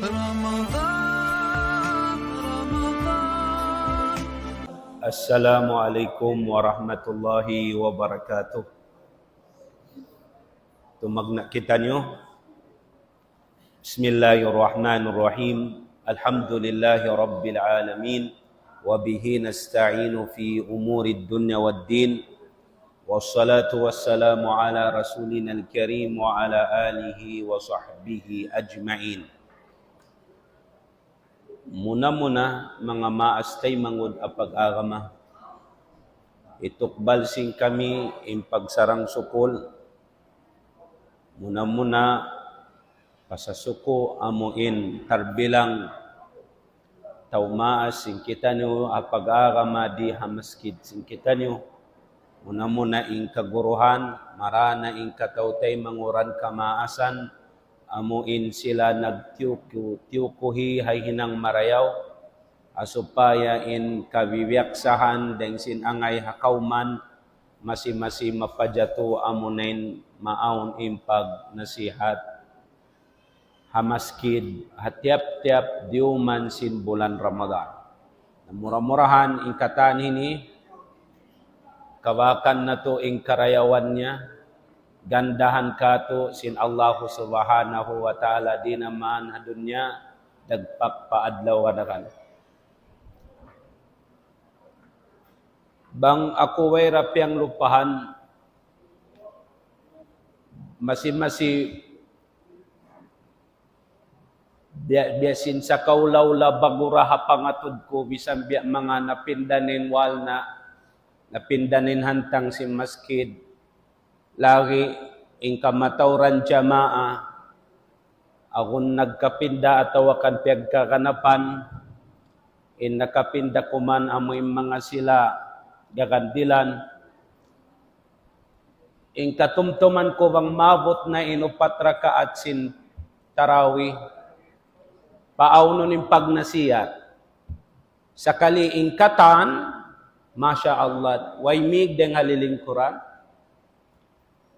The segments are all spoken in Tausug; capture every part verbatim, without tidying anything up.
رمضان، رمضان. السلام عليكم ورحمة الله وبركاته. Tumagna' kitaniyu. بسم الله الرحمن الرحيم. الحمد لله رب العالمين. وبه نستعين في أمور الدنيا والدين. والصلاة والسلام على رسولنا الكريم وعلى آله وصحبه أجمعين. Muna-muna, manga maas taymanghud ha pag-agama, itukbal sin kami in pagsarang-sukul. Muna-muna, pasasuku amu in tarbilang tau maas sin kitaniyu ha pag-agama di ha masjid sin kitaniyu. Muna-muna in kaguruhan, marana in kataw-taymanghuran kamaasan, amu in sila nagtiyuku-, tiyukuhi ha hinang marayaw, ha supaya in kabiyaksahan dayng sin angay ha kawman, masi-masi mapajatu amu na in maawn in pagnasihat ha masjid, ha tiyap-tiyap diyuman sin bulan Ramadan. Na mura-murahan in katan ini, kabakan natu' in karayawan niya, gandahan katu' sin Allahu Subhanahu wa Ta'ala di' na man ha dunya, dagpak pa adlaw kadakan. Bang aku way ra piyanglupahan, masi-masi biya', biya' sin sakaula-ula bagura ha pangatud ku, bisan biya' manga napinda na in walna', napinda na in hantang sin masjid. Lagi' in kamatauran jamaa, agun nagkapinda atawa kan piyagkaganapan, in nakapinda kuman amu in manga sila gagandilan. In katumtuman ku bang maabut na in upat rakaat sin tarawih, paawnun in pagnasihat. Sakali in katan, Masha Allah, way mīg dayng ha lilingkuran,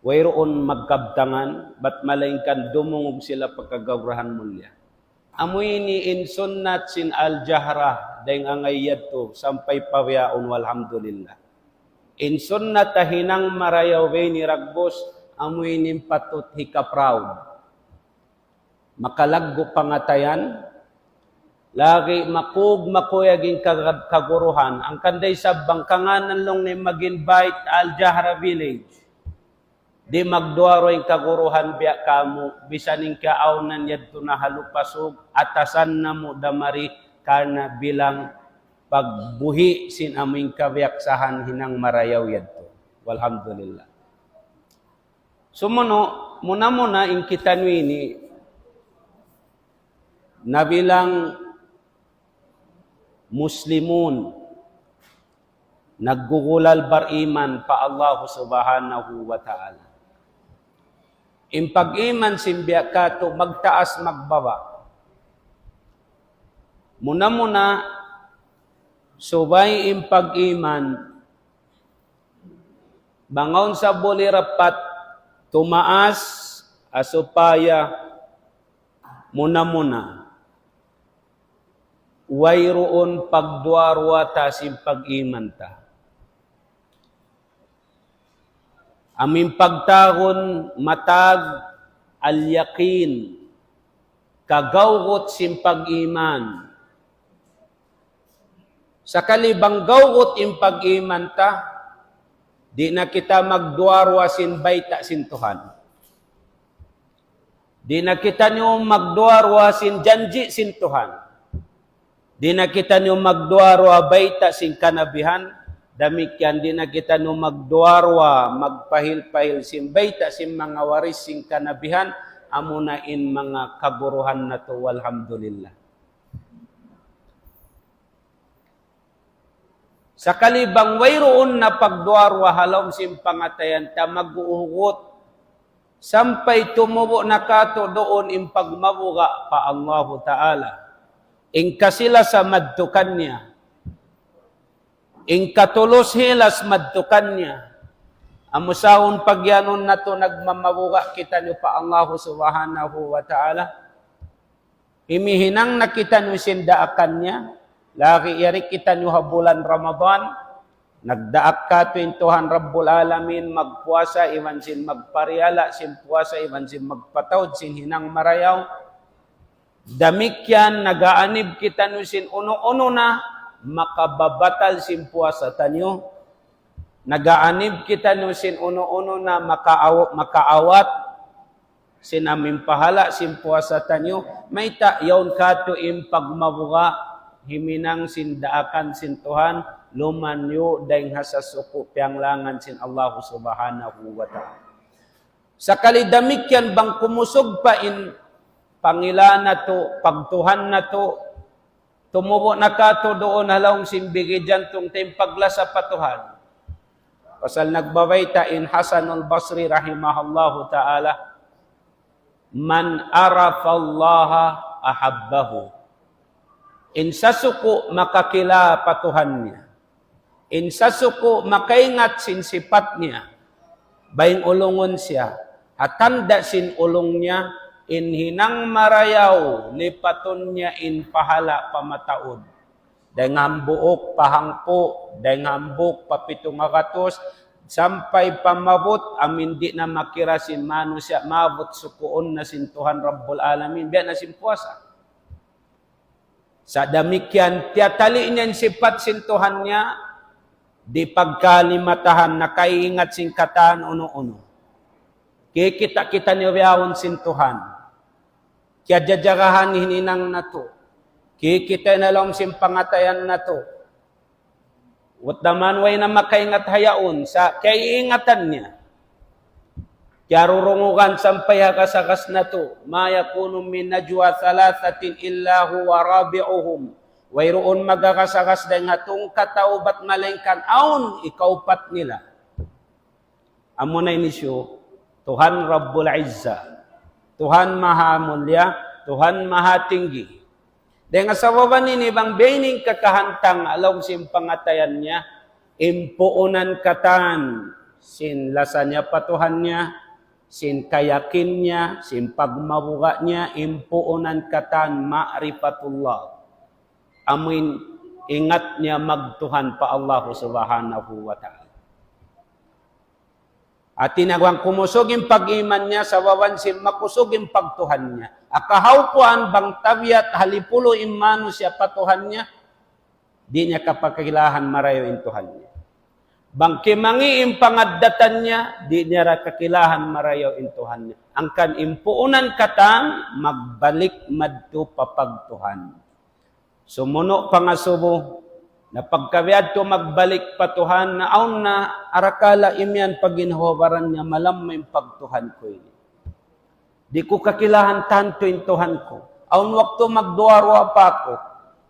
wayruun magkabtangan, bat malaingkan dumungug sila pa kagawrahan mulliya. Amu ini in sunnat sin al-jahra, dayng angay yadtu, sampay pa bihaun, walhamdulillah. In sunnat ha hinang marayaw way ini ragbus, amu ini in patut hika-proud. Makalaggu' pangatayan, lagi' makug makuyag in kag-, kaguruhan. Hangkan da isab bang kangānan laung niya mag-invite Al-Jahra Village. Di' magduwa-ruwa in kaguruhan biya' kamu, bisan in kaawnan yadtu na ha Lupasug, atasan namu' da mari karna' bilang pagbuhi' sin amu in kabiyaksahan hinang marayaw yadtu. Walhamdulillah. Sumunu', muna-muna in kitaniyu ini, na bilang Muslimun, naggugulal bariman pa Allah Subhanahu wa Ta'ala. In pag-iman sin biya' katu' magtaas magbaba'. Muna-muna, subay in pag-iman, bang awn sa buli rapat tumaas, ha supaya muna-muna wayruun pagduwa-ruwa ta sin pag-iman ta. Amu in pagtawagun matag al-yaqin, kagawgut sin pag-iman. Sakali bang gawgut in pag-iman ta, di' na kita magduwa-ruwa sin bayta' sin Tuhan. Di' na kitaniyu magduwa-ruwa sin janji' sin Tuhan. Di' na kitaniyu magduwa-ruwa bayta' sin kanabihan. Damikkiyan di' na kitaniyu magduwa-ruwa, magpahil-pahil sin bayta' sin manga waris sin kanabihan, amuna in manga kaguruhan natu', walhamdulillah. Sakali bang wayruun na pagduwa-ruwa ha lawm sin pangatayan ta, mag-uugut sampay tumubu' na katu' duun in pagmabuga' pa Allahu Ta'ala. In kasi-lasa madtu kaniya. In katulus-hilas madtu kaniya. Amu sa in pagiyanun natu' nagmamabuga' kitaniyu pa Allahu Subhanahu wa Ta'ala. Himihinang na kitaniyu sin daakan niya, lagi' yari kitaniyu ha bulan Ramadan, nagdaak katu' in Tuhan Rabbul Alamin, magpuasa, iban sin magpariyala sin puasa, iban sin magpataud sin hinang marayaw. Damikkiyan, nagaanib kitaniyu sin unu-unu na makababatal sin puasa taniyu. Nagaanib kitaniyu sin unu-unu na makaaw-, makaawat sin amu in pahala' sin puasa taniyu. Mayta'? Yaun katu' in pagmabuga', himinang sin daakan sin Tuhan, lumanyu' dayng ha sasuku' piyanglangan sin Allah Subhanahu wa Ta'ala. Sakali damikkiyan, bang kumusug pa in pangila natu', pagtuhan natu', tumubu' na katu' duun ha lawm sin bigi jantung ta in paglasa pa Tuhan. Pasal nagbabayta' in Hasanul Basri rahimahullahu ta'ala, "Man arafa Allah ahabbahu." In sasuku' makakila pa Tuhan niya, in sasuku' makaingat sin sipat niya, bang ulungun siya, ha tanda' sin ulung niya, in hinang marayaw, lipatun niya in pahala' pa mataud. Dayng hambuuk pa hangpu', dayng hambuuk pa pitu ngagatus, sampay pa maabut, amu in di' na makira sin manusiya', maabut sukuun na sin Tuhan Rabbul Alamin, biya' na sin puasa. Sa' damikkiyan, tiyatali' niya in sipat sin Tuhan niya, di' pagkalimatahan, nakaiingat sin katan unu-unu. Kikita' kitaniyu bihaun sin Tuhan. Kiyajajagahan in hinang natu'. Kikita' na lawm sin pangatayan natu'. Uttaman way na makaingat ha yaun sa' kiyaiingatan niya. Kiyarurungugan sampay ha kasakas natu', "Ma yakunu min najwa thalathatin illa huwa rabi'uhum." Wayruun magkakasakas dayng ha tungka tau bat malaingkan awn ikaupat nila. Amuna in hisiyu? Tuhan Rabbul Izzah. Tuhan Maha Mulia, Tuhan Maha Tinggi. Dayng ha sabab ini bang biya' ini in kakahantang ha lawm sin pangatayan niya, in puunan katan sin lasa niya pa Tuhan niya, sin kayakin niya, sin pagmabuga' niya, in puunan katan ma'rifatullah. Amu in ingat niya magtuhan pa Allah Subhanahu wa Ta'ala. Hati niya bang kumusug in pag-iman niya, sabab sin makusug in pagtuhan niya. Akahawpuan bang tabiat halipulu in manusiya' pa Tuhan niya, di' niya kapakilahan marayaw in Tuhan niya. Bang kimangi' in pangaddatan niya, di' niya ra kakilahan marayaw in Tuhan niya. Hangkan in puunan katan, magbalik madtu pa pagtuhan. Sumunu' pangasubu, na pagka biya' yadtu magbalik pa Tuhan, na awn na arakala' imiyan pa ginhawa-baran niya malamma in pagtuhan ku ini. Di' ku kakilahan tantu in Tuhan ku. Awn waktu magduwa-ruwa pa aku.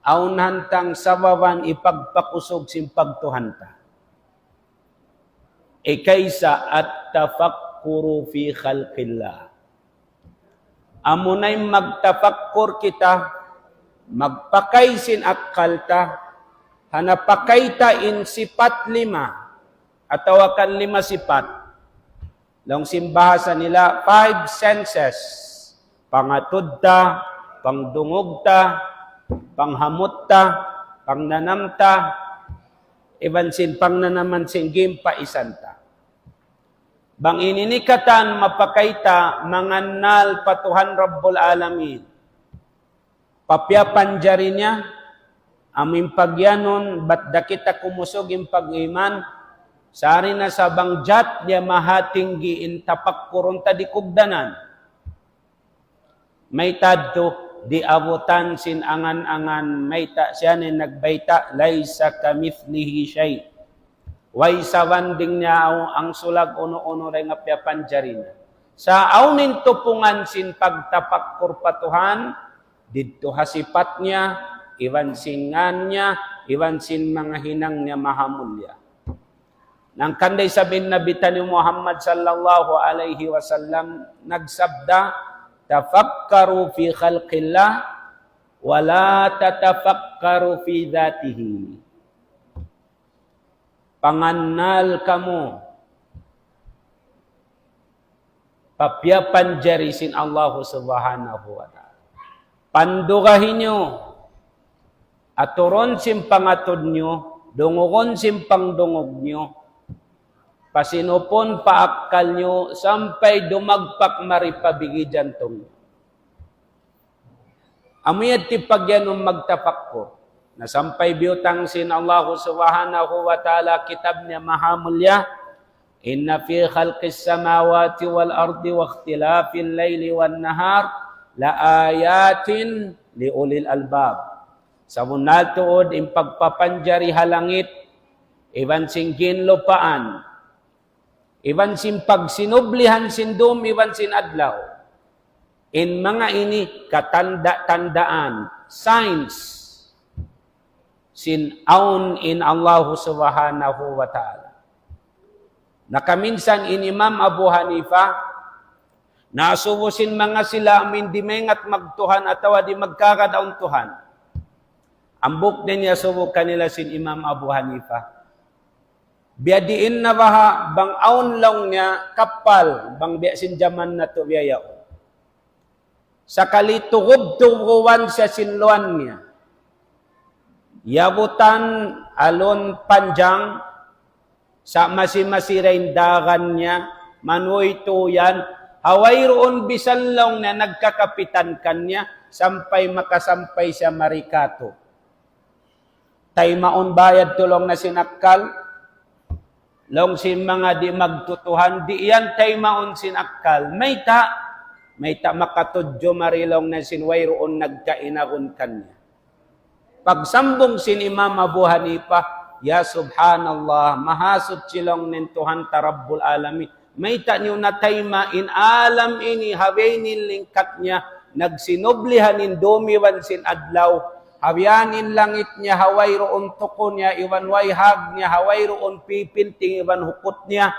Awn hantang sababan ipagpakusug sin pagtuhan ta. Ikaisa, at-tafakkuru fi khalqillah. Amuna in magtafakkur kita, magpakay sin akkal ta, ha napakay ta in sipat lima, atawa kan lima sipat. Laung sin bahasa nila, five senses. Pangatud ta, pangdungug ta, panghamut ta, pangnanam ta, iban sin pangnanaman sin gimpaisan ta. Bang ini in katan mapakay ta mangannal pa Tuhan Rabbul Alamin. Papiyapanjari niya, amu in pagiyanun, bat da kita kumusug in pag-iman, sari na sa' bang jat niya mahatinggi in tapakkurun ta di' kugdanan. Mayta' yadtu, di' abutan sin angan-angan, mayta' siya in nagbayta', "Laysa kamithlihi shay'." Way sabanding niya aw ang sulag unu-unu dayn ha piyapanjari niya. Sa' awn in tupungan sin pagtapakkur pa Tuhan, didtu ha sipat niya, iban sin ngan niya, iban sin manga hinang niya mahamulya. Hangkan da isab in Nabi taniyu Muhammad sallallahu alayhi wasallam nagsabda, "Tafakkaru fi khalqillah, wa la tatafakkaru fi dhatihi." Pangannal kamu pa piyapanjari sin Allahu Subhanahu wa Ta'ala. Pandugahi niyu, aturun sin pangatud niyu, dungugun sin pangdungug niyu, pasinupun pa akkal niyu, sampay dumagpak mari pa bigi jantung niyu. Amu yadtu in pag'iyanun magtafakkur. Na sampay biyutang sin Allahu Subhanahu wa Ta'ala kitab niya maha mulia, إن في خلق السماوات والأرض واختلاف الليل والنهار لآيات لأولي الألباب. Sabunnal tuud in pagpapanjari ha langit, iban sin ginlupaan, iban sin pagsinublihan sin dum, iban sin adlaw. In manga ini katanda-tandaan, signs, sin awn in Allahu Subhanahu wa Ta'ala. Nakaminsan in Imam Abu Hanifa, naasubu sin manga sila amuin di' maingat magtuhan atawa di' magkahagad awn Tuhan. Hambuuk da in iyasubu kanila sin Imam Abu Hanifa. Biyadiin na baha' bang awn laung niya kappal, bang biya' sin jaman natu' biya' yaun. Sakali tugub-tuguban siya sin luwan niya. Yabutan alun panjang, sa' masi-masi da in dagan niya, manuytuyan, ha wayruun bisan laung niya nagkakapitan kaniya, sampay makasampay siya mari katu'. Taymaun ba yadtu laung niya sin akkal? Laung sin manga di' magtutuhan, di' yan taymaun sin akkal. Mayta', mayta' makatudju mari laung niya sin wayruun nagkainagun kaniya. Pagsambung sin Imam Abu Hanifa, "Ya subhanallah, mahasuchi laung niya in Tuhan ta Rabbul Alamin. Mayta' niyu natayma' in alam ini ha bihaini in lingkat niya, nagsinublihan in dum iban sin adlaw, ha bihaini in langit niya ha wayruun tuku niya, iban way hag niya ha wayruun pipinting iban hukut niya,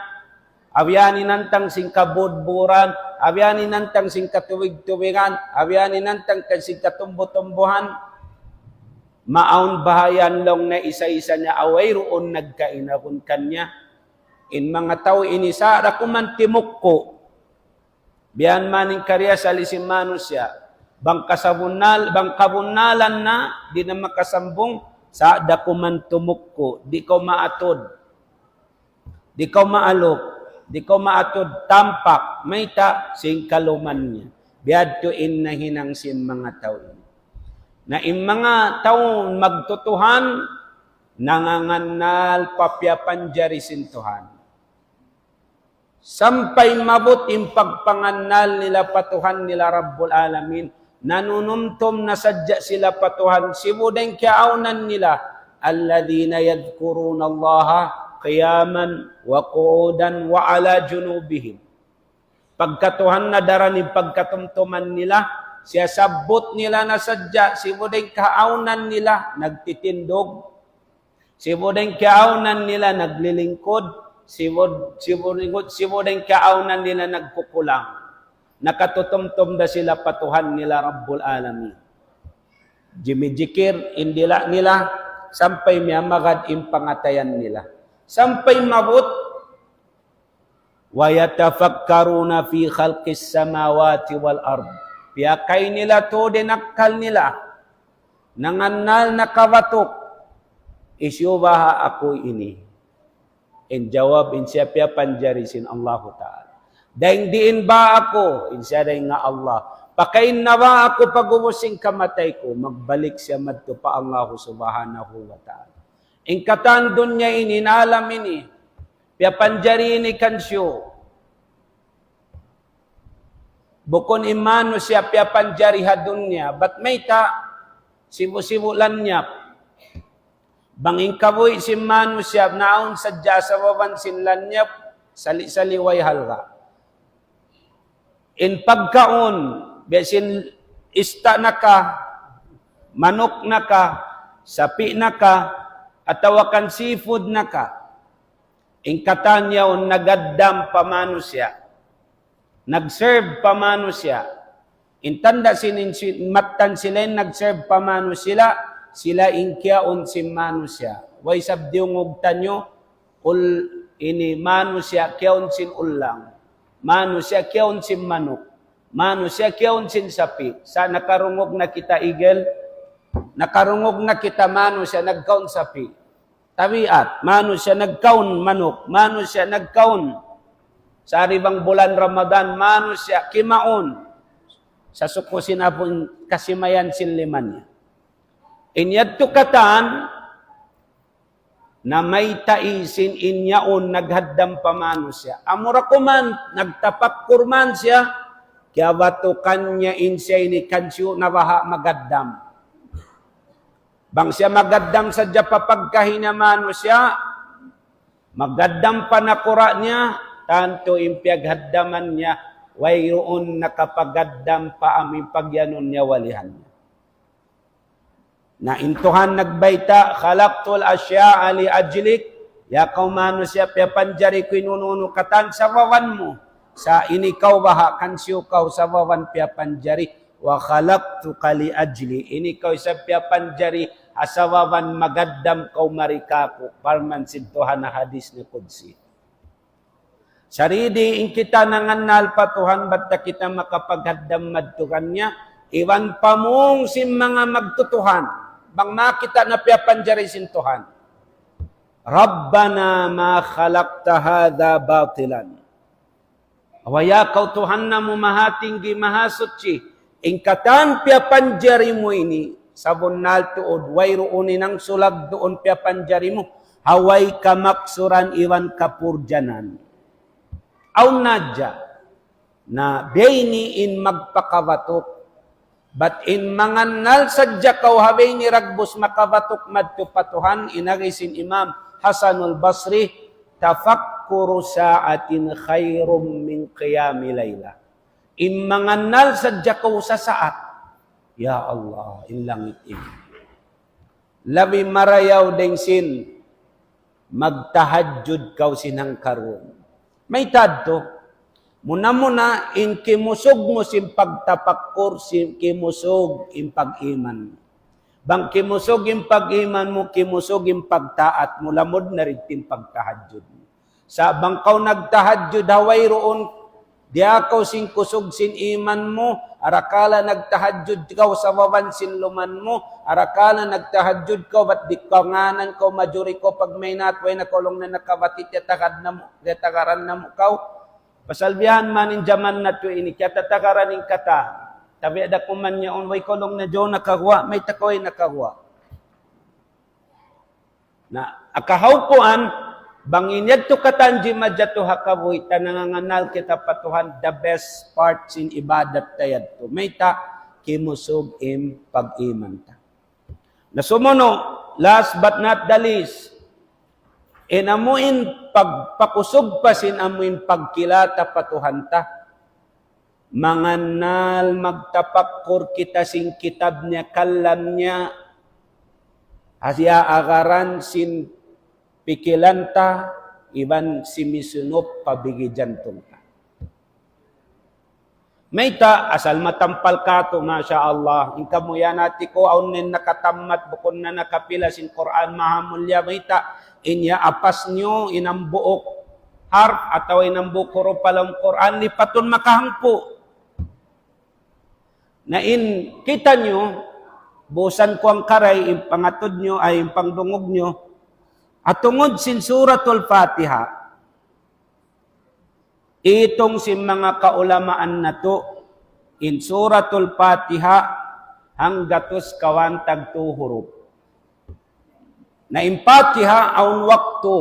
ha bihaini in hantang sin kabudburan, ha bihaini in hantang sin katuwig-tuwigan, ha bihaini in hantang sin katumbu-tumbuhan. Maawn baha' yan laung niya isa-isa niya, ha wayruun nagkainagun kaniya." In manga tau ini sa' da kuman timukku'. Biya' man in karna' asal sin manusiya'. Bang kasabunnal, bang kabunnalan na, di' na makasambung, sa' da kuman tumukku', di' kaw maatud. Di' kaw maaluk, di' kaw maatud, tampak, mayta' sin kaluman niya. Biya' yadtu in nahinang sin manga tau ini. Na in manga tau magtutuhan, nangangannal pa piyapanjari sin Tuhan. Sampay maabut in pagpangannal nila pa Tuhan nila Rabbul Alamin, nanunumtum na sadja sila pa Tuhan, sibu' da in kiyaawnan nila, الذين يذكرون الله قياما وقعودا وعلى جنوبهم. Pagka Tuhan na daran in pagkatumtuman nila, siyasabbut nila na sadja, sibu' da in kaawnan nila, nagtitindug, sibu' da in kaawnan nila naglilingkud, sibu', sibu', sibu' da in kaawnan nila nagkukulang. Nakatutumtum da sila pa Tuhan nila Rabbul Alamin. Jimijikir in dila' nila, sampay miyamagad in pangatayan nila. Sampay maabut, ويتفكرون في خلق السماوات والأرض. Piyakay nila tuud in akkal nila. Nangannal nakabatuk. Hisiyu baha' aku ini? In jawab, in siya piyapanjari sin Allahu Ta'ala. Dayn diin ba aku? In siya dayn ha Allah. Pakain na ba aku pag'ubus sin kamatay ku? Magbalik siya madtu pa Allahu Subhanahu wa Ta'ala. In katan dunya ini, in alam ini, piyapanjari ini kansiyu. Bukun in manusiya' piyapanjari ha dunya, bat mayta', sibu'-sibu' lanyap. Bang in kabuhi' sin manusiya' naawn sadja sababan sin lanyap, sali'-sali' way halga'. In pagkaun, biya' sin ista' na ka, manuk na ka, sapi' na ka, atawa kan seafood na ka. In katan yaun nagaddam pa manusiya'. Nag-serve pa manusiya'. In tanda' sin, in sin, mattan sila in nag-serve pa manusiya', sila in kiyaun sin manusiya'. Way isab diyungug taniyu, ul-, ini manusiya' kiyaun sin ullang. Manusiya' kiyaun sin manuk. Manusiya' kiyaun sin sapi'. Sa' nakarungug na kita igil, nakarungug na kita manusiya' nagkaun sapi'. Tabiat, manusiya' nagkaun manuk, manusiya' nagkaun. Sa' di' bang bulan Ramadan, manusiya' kimaun. Sa' suku sin apun kasimayan sin lima niya. In yadtu katan, na mayta' sin in yaun naghaddam pa manusiya'. Amura kuman, nagtapakkur man siya, kiyabatukan niya in siya ini kansiyu na baha' maghaddam. Bang siya maghaddam sadja pa pagkahi niya manusiya', maghaddam pa nakura' niya, tantu in piyaghaddaman niya, wayruun nakapaghaddam pa amu in pagyanun niya walihan niya. Na in Tuhan nagbayta', خلقت الأشياء لأجلك, ya kaw manusiya', piyapanjari ku in unu-unu katan sababan mu. Sa' in ikaw baha', kansiyu kaw sababan piyapanjari. وخلقتك لأجلي, in ikaw isab piyapanjari ha sababan maghaddam kaw mari kāku'. Parman sin Tuhan ha hadis niya qudsi. Saridi' in kita nangannal pa Tuhan, bat da kita makapaghaddam madtu kaniya, iban pamung sin manga magtutuhan. Bang makita' na piyapanjari sin Tuhan. ربنا ما خلقت هذا باطلا. Awa ya kaw Tuhan namu' mahatinggi, mahasuchi. In katan piyapanjari mu ini, sabunnal tuud, wayruun in nangsulag duun piyapanjari mu, ha way kamaksuran iban kapurjanan. Awn na hadja, na biya' ini in magpakabatuk. Bat in mangannal sadja kaw ha biya' ini dagbus makabatuk madtu pa Tuhan, in agi sin Imam Hasanul Basri, تفكر ساعة خير من قيام ليلة. In mangannal sadja kaw sasaat. Ya Allah, in langit ini. Labi marayaw dayn sin magtahajjud kaw sin hangkaruun. Mayta' yadtu? Muna-muna in kimusug mu sin pagtapakkur, sin kimusug in pag-iman. Bang kimusug in pag-iman mu, kimusug in pagtaat mu, lamud na rin in pagtahajjud mu. Sa' bang kaw nagtahajjud ha wayruun, diya kaw sin kusug sin iman mu, arakala' nagtahajjud kaw sababan sin luman mu, arakala' nagtahajjud kaw, bat di' kaw ngānan kaw majuri kaw pagmaynat, way na kaw laung niya nakabati', tiyatagaran namu', tiyatagaran namu' kaw. Pasal biya' han man in jaman natu' ini, kiyatatagaran in katan. Tabi' da kuman yaun, way kaw laung niya jaw nakaguwa', mayta' kaw way nakaguwa'. Na, ha kahawpuan, bang in yadtu katan di' majatu ha kabuhi', ta nangangannal kita pa Tuhan, the best part sin ibadat ta yadtu. Mayta', kimusug in pag-iman ta. Na sumunu', last but not the least, in amu in pagpakusug pa sin amu in pagkila ta pa Tuhan ta. Mangannal, magtapakkur kita sin kitab niya, kalam niya, ha siya agaran sin pikilan ta, iban simisunup pa bigi jantung ta. Mayta', asal matampal katu', masha Allah. In kamu yan hati ku, awn na in nakatammat, bukun na nakapila sin Qur'an, maha mulliya, mayta', in ya apas niyu, in hambuuk harf atawa in hambuuk hurup ha lawm Qur'an, lipatun makahangpu'. Na in kitaniyu, busan ku hangkaray, in pangatud niyu, ay in pangdungug niyu, ha tungud sin Suratul Fatiha. Itung sin manga kaulamaan natu', in Suratul Fatiha, hanggatus kawhaan tagtū hurup. Na in Fatiha awn waktu,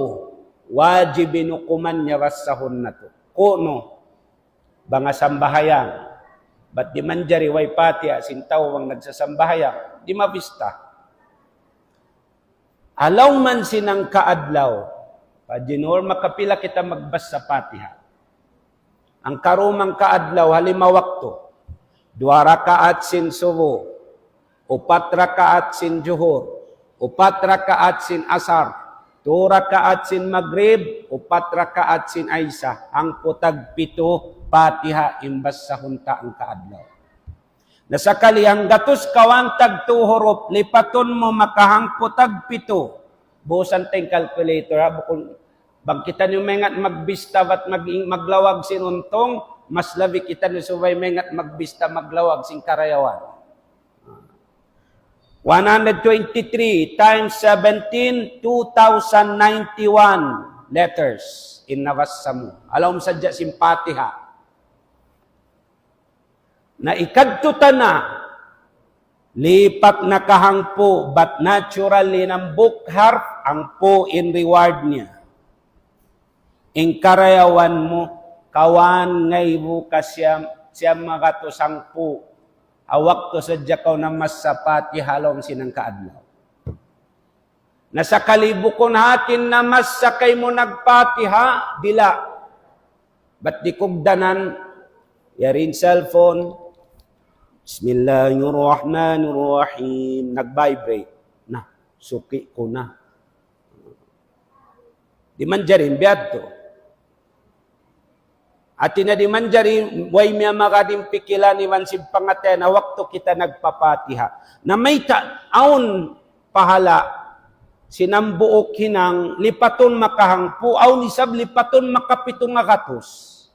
wajib in hukuman niya basahun natu'. Kunu', bang ha sambahayang, bat di' manjari way Fatiha sin tau bang nagsasambahayang, di' mabista. Ha lawm man sin hangka adlaw, pa Jinur makapila kita magbasa Fatiha. Hangkarum hangka adlaw ha lima waktu. Duwa rakaat sin subu, upat rakaat sin juhur, upat rakaat sin asar, tū rakaat sin magrib, upat rakaat sin isa, hangpu' tagpitu Fatiha in basahun ta hangka adlaw. Na sakali hanggatus kawhaan tagtū hurup, lipatun mu makahangpu' tagpitu. Busan ta in calculator, ha, bukun bang kitaniyu maingat magbista bat mag-, maglawag sin untung, Mas labi kita na subay maingat magbista, maglawag sin karayawan. One hundred twenty-three times seventeen, two thousand ninety-one letters in nabassa mu. Ha lawm sadja sin Fatiha. Na ikadtu ta na, lipat na kahangpu', but naturally, in hambuuk harf, hangpu' in reward niya. In karayawan mu, kawhaan ngaibu ka siyam, siyam gatus hangpu'. Ha waktu sadja kaw namassa Fatiha ha lawm sin hangka adlaw. Na sakali bukun hati in namassa kaymu nag-Fatiha, dila. Bat di' kugdanan, yari in cellphone. Bismillahirrahmanirrahim. Nag-vibrate. Na, suki ku na. Di' manjari in biya' yadtu. Hati niya di' manjari, way miyamagad in pikilan iban sin pangatayan ha waktu kita nagpa-Fatiha. Na mayta', awn pahala' sin hambuuk hinang lipatun makahangpu', awn isab lipatun makapitu ngagatus.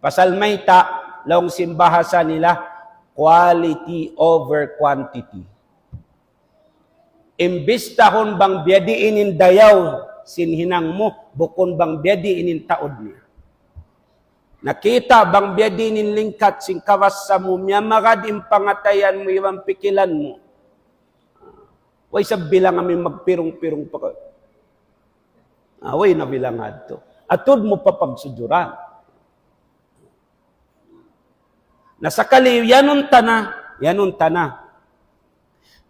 Pasal mayta', laung sin bahasa nila, quality over quantity. Imbistahun bang biyadiin in dayaw sin hinang mu, bukun bang biyadiin in taud niya. Na kita' bang biyadiin in lingkat sin kabassa mu, miyamagad in pangatayan mu iban pikilan mu. Way isab bilang amu in magpirung-pirung pa ka. Ah, way na bilang adtu. Atud mu pa pagsujuran. Na sakali, yanun ta na, yanun ta na.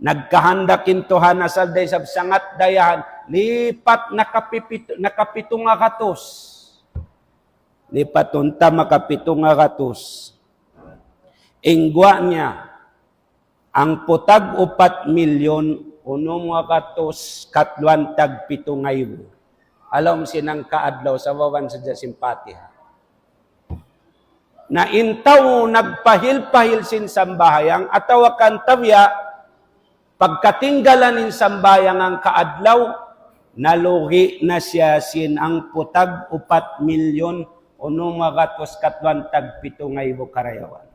Nagkahandak in Tuhan asal da isab sangat dayahan, lipat nakapipitu, nakapitu ngagatus. Lipatun ta makapitu ngagatus. In guwa' niya, hangpu' tag upat milyon, unum ngagatus, katluan tag pitu ngaibu. Ha lawm sin hangka adlaw, sababan sadja sin Fatiha. Na in tau nagpahil-pahil sin sambahayang, atawa kan tabiya', pagkatinggalan in sambahayang hangka adlaw, nalugi na siya sin hangpu' tag upat milyon, unum ngagatus, katluan tag pitu ngaibu karayawan.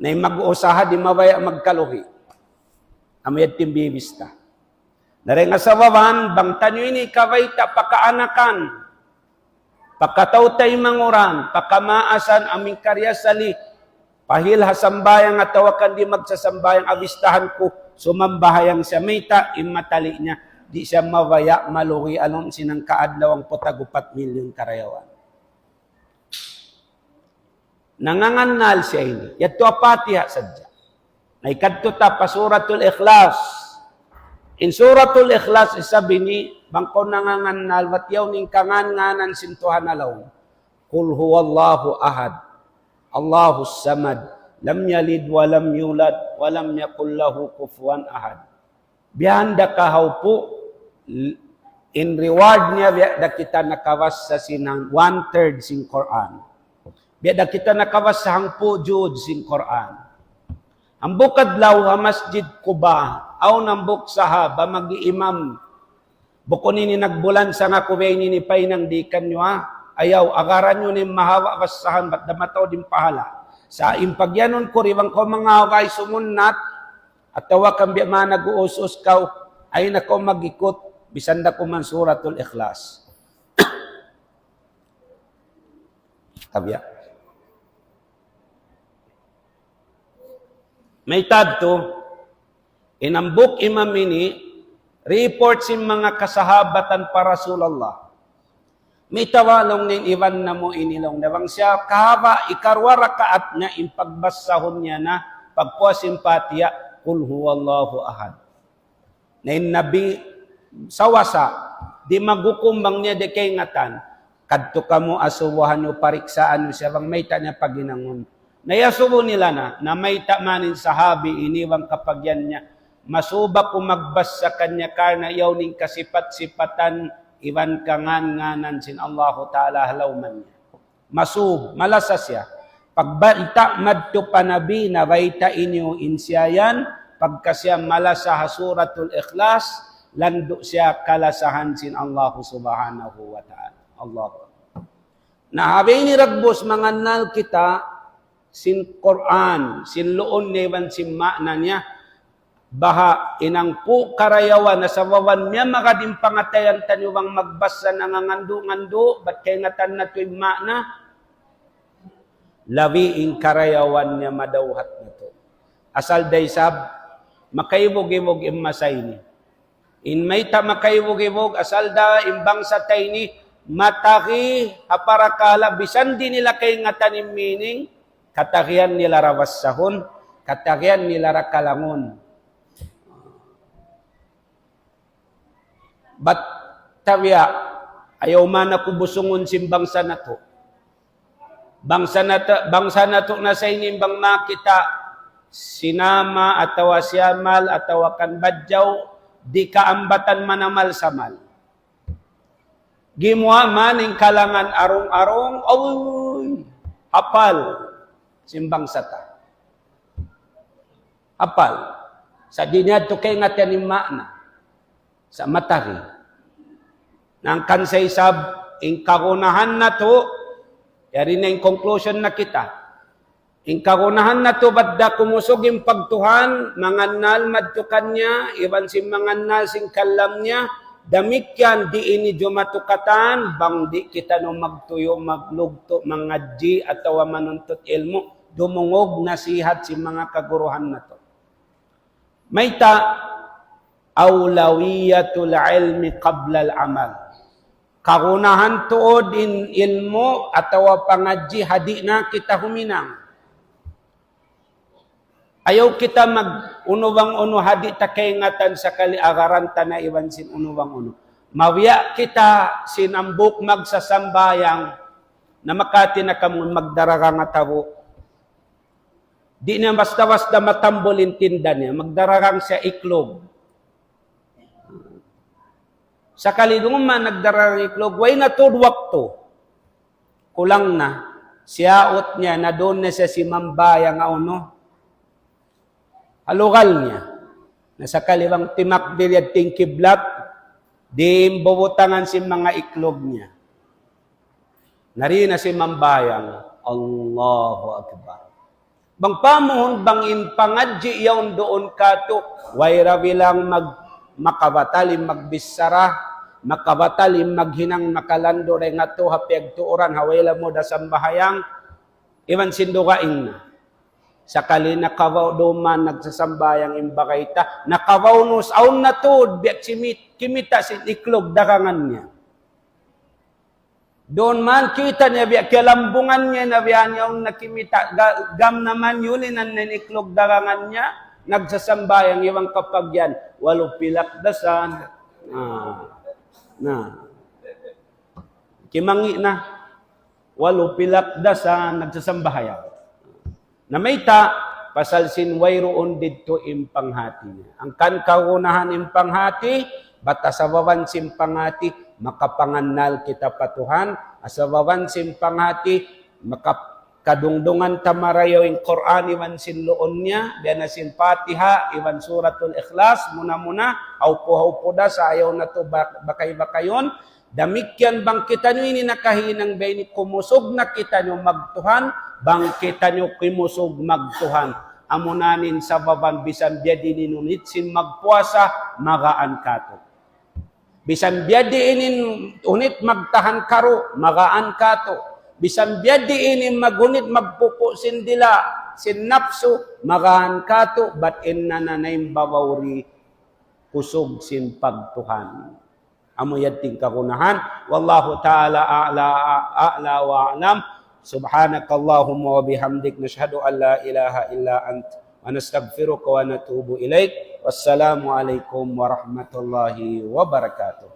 Na in mag-usaha di' mabaya' magkalugi. Amu yadtu in bibista. Na dayn ha sababan, bang taniyu ini kabayta' pa kaanakan, pa kataw-taymanghuran, pa kamaasan, amu in karna' asali, pahil ha sambahayang atawa kan di' magsasambahayang, abistahan ku, sumambahayang siya mayta', in matali niya, di' siya mabaya' malugi ha lawm sin hangka adlaw hangpu' tag upat milyon karayawan. Nangangannal siya ini. Yadtu ha Fatiha sadja. Na ikadtu ta pa Suratul Ikhlas. In Suratul Ikhlas isab ini, bang kaw nangangannal, bat yaun in kangan-nganan sin Tuhan ha lawm. Qul huwallahu ahad. Allahus samad. Lam yalid wa lam yulad, wa lam yakul lahu kufuwan ahad. Biya' da kahawpu', in reward niya, biya' da kita nakabassa sin one-third sin Qur'an. Biya' da kita nakabassa hangpu' juz sin Qur'an. Hambuuk adlaw ha Masjid Quba, awn hambuuk sahaba mag-iimam. Bukun ini nagbulan sa nga ku biya' ini pahinang di kaniyu, ha? Ayaw, agaran niyu in mahaba' bassahan, bat da mataud in pahala'. Sa' in pagyanun ku, di' bang kaw mangaway sumunnat, atawa kan biya' man nag-uus-us kaw, ayaw na kaw mag-ikut, bisan da kuman Suratul Ikhlas. Tabiya'. Mayta' yadtu, in hambuuk imam ini, report sin manga kasahabatan pa Rasulullah. Mayta' laung niya in iban namu' ini laung niya. Bang siya kahaba' ikaruwa rakaat niya in pagbassahun niya na pagpuas sin Fatiha, Qul huwallahu ahad. Na in Nabi sawasa, di' maghukum bang niya di' kaingatan. Kadtu kamu asubuhan niyu, pariksaan niyu siya bang mayta' niya paghinangun. Na iyasubu nila na, na mayta' man in sahabi ini bang kapagyan niya, masuub aku magbassa kaniya karna' yaun in kasipat-sipatan iban kangan-nganan sin Allahu Ta'ala ha lawm niya. Masuub, malasa siya. Pagbayta' madtu pa Nabi, na baytai niyu in siya yan, pagka siya malasa ha Suratul Ikhlas, landu' siya kalasahan sin Allahu Subhanahu wa Ta'ala. Allahu Akbar. Na ha biyayni dagbus mangannal kita sin Qur'an, sin luun niya iban sin ma'na niya, baha' in hangpu' karayawan na sababan niya magad in pangatayan taniyu bang magbasa nangangandu'-ngandu', bat kaingatan natu' in ma'na, labi in karayawan niya madawhat natu'. Asal da isab, makaibug-ibug in masa ini. In mayta' makaibug-ibug, asal da in bangsa ta ini, matagi ha parakala', bisan di' nila kaingatan in meaning, katagihan nila ra basahun, katagihan nila ra kalangun. Bat tabiya', ayaw man aku busungun sin bangsa natu'. Bangsa natu', bangsa natu' na sa ini bang makita' sin ama atawa sin amal atawa kan badjaw, di' kaambatan manamal-samal. Gimuwa' man in kalangan arung-arung, uy, hapal sin bangsa ta. Hapal. Sa' di' niya tu kaingatan in ma'na. Sa' matari. Hangkan sa isab, in kagunahan natu', yari na in conclusion na kita. In kagunahan natu' bat da kumusug in pagtuhan, mangannal madtu kaniya, iban sin mangannal sin kalam niya, damikkiyan di' ini jumatu katan, bang di' kitaniyu magtuyu', maglugtu', mangadji', atawa manuntut ilmu', dumungug nasihat sin manga kaguruhan natu'. Mayta', أولوية العلم قبل العمل. Kagunahan tuud in ilmu' atawa pangadji' ha di' na kita huminang. Ayaw kita mag-unu bang unu ha di' ta kaingatan sakali agaran ta na iban sin unu bang unu. Mabiya' kita sin hambuuk magsasambahayang na makati na kamu magdaragang atabu. Di' niya basta-basta matambul in tinda niya, magdaragang siya iklug. Sakali duun man nagdaragang iklug, way na tuud waktu. Kulang na, siyaut niya, na duun na siya simambahayang ha unu. Ha lugal niya. Na sakali bang timakbir yadtu in kiblat, di' bubutangan sin manga iklug niya. Na di' na simambahayang, Allahu Akbar. Bang pamuhun bang in pangadji' yaun duun katu', way ra bilang mag-, makabatal in magbichara, makabatal in maghinang makalandu' dayn ha tuud ha piyagtuuran, ha way lamud ha sambahayang, iban sin dugaing na. Sakali nakabaw duman nagsasambahayang in bagay ta, nakabaw nus, awn na tuud, biya' kimit-, kimita' sin iklug dagangan niya. Duun man kita' niya biya' kiyalambungan niya na biya' niya awn na kimita', ga-, gam naman yulinan na in iklug dagangan niya, nagsasambahayang iban kapagyan, walu pilak dasan. Ah. Na. Kimangi' na. Walu pilak dasan, nagsasambahayang. Na mayta', pasal sin wayruun didtu in panghati niya. Hangkan kagunahan in panghati, bat ha sababan sin panghati, makapangannal kita pa Tuhan, ha sababan sin panghati, makap-, kadungdungan ta marayaw in Qur'an iban sin luun niya, biya' na sin Fatiha, iban Suratul Ikhlas, muna-muna, haupu-haupu da sa' ayaw natu' ba-, bakay-bakayun, damikkiyan bang kitaniyu ini nakahinang biya' ini kumusug na kitaniyu magtuhan, bang kitaniyu kumusug magtuhan. Amuna in sababan bisan biya' diin in unit sin magpuasa, magaan katu'. Bisan biya' diin in unit magtahan karu', magaan katu'. Bisan biya' diin in mag-unit magpupu' sin dila', sin napsu, magaan katu', bat in nananaym babaw di' kusug sin pagtuhan. Amu yadtu in kagunahan. والله تعالى أعلى، أعلى وأعلم. سبحانك اللهم وبحمدك، نشهد أن لا إله إلا أنت، ونستغفرك ونتوب إليك. والسلام عليكم ورحمة الله وبركاته.